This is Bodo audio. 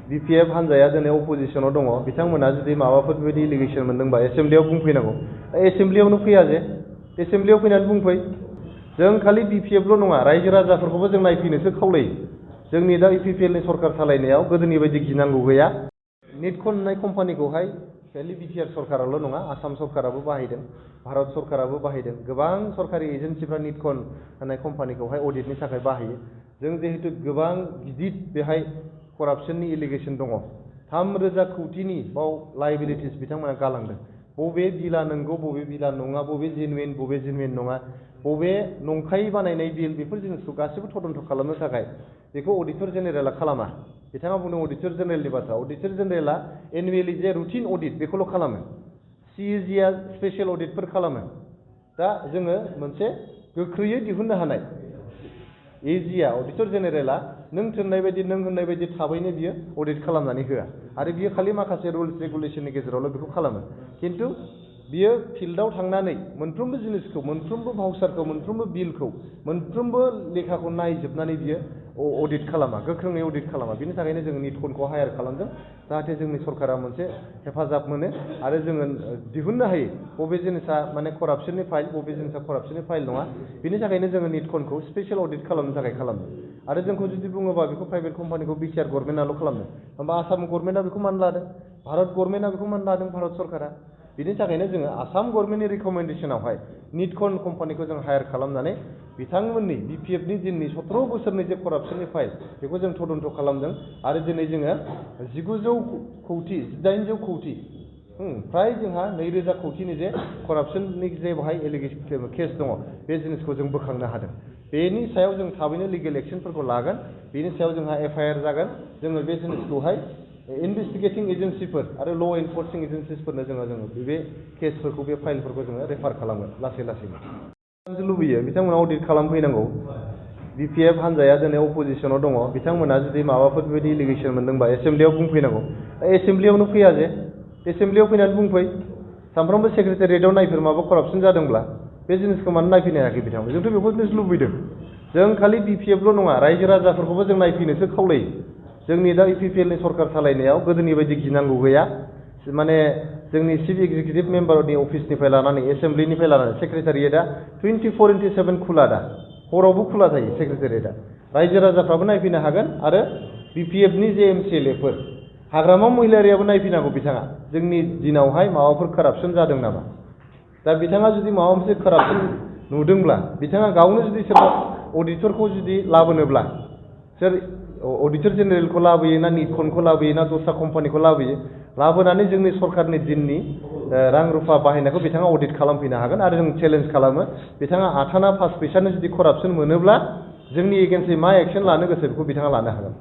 BPF हानजाया दिनै अपोजिशनाव दङ बिथांमोना जुदि माबाफोर बेबायदि इलिगेसन मोनदोंबा एसेम्ब्लियाव बुंफैनांगौ एसेम्ब्लियावनो फैया जे एसेम्ब्लियाव फैनानै बुंफै जों खालि BPFल' नङा रायजो राजाफोरखौबो जों नायफैनोसो खावलायो जोंनि दा UPPLनि सरकार सालायनायाव गोदोनि बायदि गिनांगौ गैया निटकन होननाय कम्पानिखौहाय खालि बिटिआर सरकाराल' नङा आसाम सरकाराबो बाहायदों भारत सरकाराबो बाहायदों गोबां सरकारि एजेन्सिफ्रा निटकन होननाय कम्पानिखौहाय अडिटनि थाखाय बाहायो जों जिहेतु गोबां गिदिर बेहाय करापसननि एलिगेसन दङ 3,000 कौटिनि बाव लायबिलिटिस बिथांमोना गालांदों बबे बिला नंगौ बबे बिला नङा बबे जेनुइन नङा बबे नंखाय बानायनाय बिल बेफोर जिनिसखौ गासैबो तदन्त खालामनो थाखाय बेखौ अडिटर जेनेरेला खालामा बिथाङा बुंदों अडिटर जेनेरेलनि बाथ्रा अडिटर जेनेरेला एनुवेलि जे रुटिन अडिट बेखौल' खालामो CAGआ स्पेसियेल अडिटफोर खालामो दा जोङो मोनसे गोख्रैयै दिहुननो हानाय AGआ अडिटर जेनेरेला नों होननाय बायदि थाबैनो बियो अडिट खालामनानै होआ आरो बियो खालि माखासे रुल्स रेगुलेसननि गेजेरावल' बेखौ खालामो खिन्थु बियो फिल्डआव थांनानै मोनफ्रोमबो जिनिसखौ मोनफ्रोमबो भाउचारखौ मोनफ्रोमबो बिलखौ मोनफ्रोमबो लेखाखौ नायजोबनानै बियो अडिट खालामा गोख्रोङै अडिट खालामा बिनि थाखायनो जोङो निटकनखौ हायार खालामदों जाहाथे जोंनि सरकारा मोनसे हेफाजाब मोनो आरो जोङो दिहुननो हायो बबे जिनिसा माने करापसननि फाइल बबे जिनिसा करापसननि फाइल नङा बिनि थाखायनो जोङो निटकनखौ स्पेसियेल अडिट खालामनो थाखाय खालामदों आरो जोंखौ जुदि बुङोबा बेखौ प्राइभेट कम्पानिखौ बिटिआर गभर्नमेन्टआल' खालामदों होमबा आसाम गभर्नमेन्टआ बेखौ मानो लादों भारत गभर्नमेन्टआ बेखौ मानो लादों भारत सरकारा बिनि थाखायनो जोङो आसाम गभर्नमेन्टनि रिकमेन्डेसनावहाय निटकन कम्पानिखौ जों हायार खालामनानै बिथांमोननि BPFनि दिननि 17 बोसोरनि जे करापसननि फाइल बेखौ जों तदन्त खालामदों आरो दिनै जोङो 1900 कौटि 1800 कौटि फ्राय जोंहा 2000 कौटिनि जे करापसननि जे बाहाय एलिगेसन केस दङ बे जिनिसखौ जों बोखांनो हादों बेनि सायाव जों थाबैनो लिगेल एक्सनफोरखौ लागोन बेनि सायाव जोंहा FIR जागोन जोङो बे जिनिसखौहाय इनभेस्टिगेटिं एजेन्सिफोर आरो ल' एनफर्सिं एजेन्सिसफोरनो जोङो बे केसफोरखौ बे फाइलफोरखौ जोङो रेफार खालामगोन लासैनो लुबैयो बिथांमोना अडिट खालामफैनांगौ BPF हानजाया दिनै अपोजिशनाव दङ बिथांमोना जुदि माबाफोर बेबायदि इलिगेसन मोनदोंबा एसेम्ब्लियाव बुंफैनांगौ एसेम्ब्लियावनो फैया जे एसेम्ब्लियाव फैनानै बुंफै सानफ्रोमबो सेक्रेटारियेटआव नायफेर माबा करापसन जादोंब्ला बे जिनिसखौ मानो नायफैनो हायाखै बिथांमोन जोंथ' बेखौनो लुबैदों जों खालि BPFल' नङा रायजो राजाफोरखौबो जों नायफैनोसो खावलायो जोंनि दा UPPLनि सरकार सालायनायाव गोदोनि बायदि गिनांगौ गैया माने जोंनि चिफ एक्जिकिउटिभ मेम्बारनि अफिसनिफ्राय लानानै एसेम्ब्लिनिफ्राय लानानै सेक्रेटारियेटआ 24/7 खुला दा हरावबो खुला थायो सेक्रेटारियेटआ रायजो राजाफ्राबो नायफैनो हागोन आरो BPFनि जे MCLAफोर हाग्रामा महिलारियाबो नायफैनांगौ बिथाङा जोंनि दिनावहाय माबाफोर करापसन जादों नामा दा बिथाङा जुदि माबा मोनसे करापसन नुदोंब्ला बिथाङा गावनो जुदि सोरबा अडिटरखौ जुदि लाबोनोब्ला सोर अडिटर जेनेरेलखौ लाबोयो ना निटकनखौ लाबोयो ना दस्रा कम्पानिखौ लाबोनानै जोंनि सरकारनि दिननि रां रुफा बाहायनायखौ बिथाङा अडिट खालामफैनो हागोन आरो जों चेलेन्ज खालामो बिथाङा आथाना 5 फैसानो जुदि करापसन मोनोब्ला जोंनि एगेन्स्टै मा एक्सन लानो गोसो बेखौ बिथाङा लानो हागोन